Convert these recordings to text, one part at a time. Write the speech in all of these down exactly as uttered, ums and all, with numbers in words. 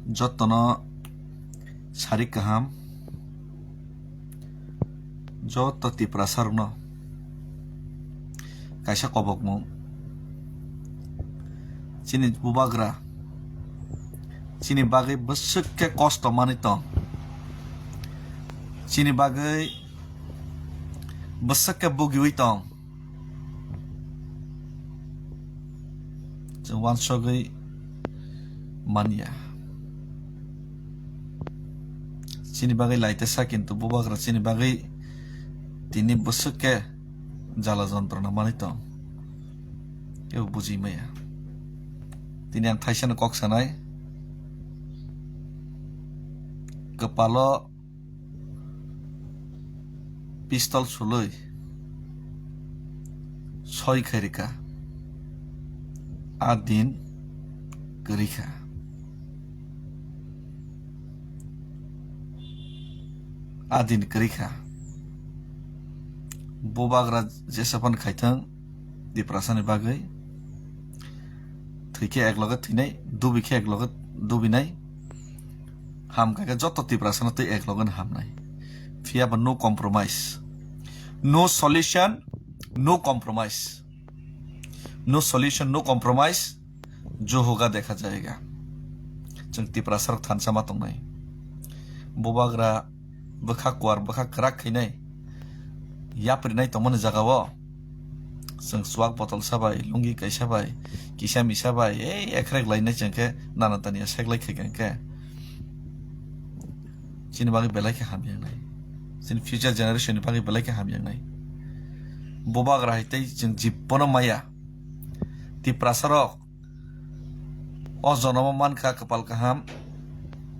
Jotono sari kaham, joto Tiprasa rokno kaisa kobokmung. Chini bubagra chini bagwi bwswk khe kosto manwi tong, chini bagwi bwswk khe bugiwi tong. Chwng uansugwi manya. Chini bagwi laitesa, kintu bubagra chini bagwi tini bwswk khe jala jontrona manwi tong. Kebo buji maya. Tini ang thaisano kok sanai. Kwpalo pistol sulwi soi khairika. A din kwrwikha. A din kwrwikha. Bubagra jesapan khaithang, Tiprasa ni bagwi. Thwi khe ek loge thwinai, dubi khe ek loge dubinai. Ham kha khe joto Tiprasa no twi ek loge no hamnai. Phiya ba no compromise. No solution, no compromise. No solution, no compromise. Jo hoga dekha jayega. Chwng Tiprasa rok thansa ma tongnai. Bubagra bwkha kuar, bwkha kwrak khainai, yaprinai tongmani jagao chwng chuak botol sabai, lungi kaisa bai, kisa misa bai, ei ekrek lainai chwng khe nana tania seklai khaikha khe chini bagwi belai khe hamya wngnai, chini future generation ni bagwi belai khe hamya wngnai. Bubagra hai tei chwng jibbono maya. Tiprasa rok o jonomo mankha kwpal kaham,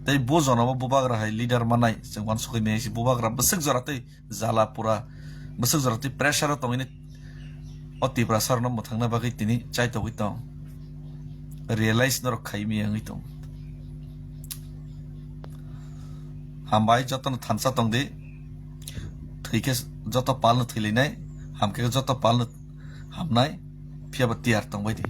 tei bo jonomo bubagra hai leader manai chwng uansugwi maya se. Bubagra bwswk jora tei jala pura, bwswk jora tei pressure o tongwi o Tiprasa rokno mwthangna bagwi tini chaitogwi tong, realize norok khai maya wngwi tong. Hambai jotono thansa tongdi, thwi khe joto palno thwilainai, ham khe joto palno hamnai, phiya ba tiyar tongbai di.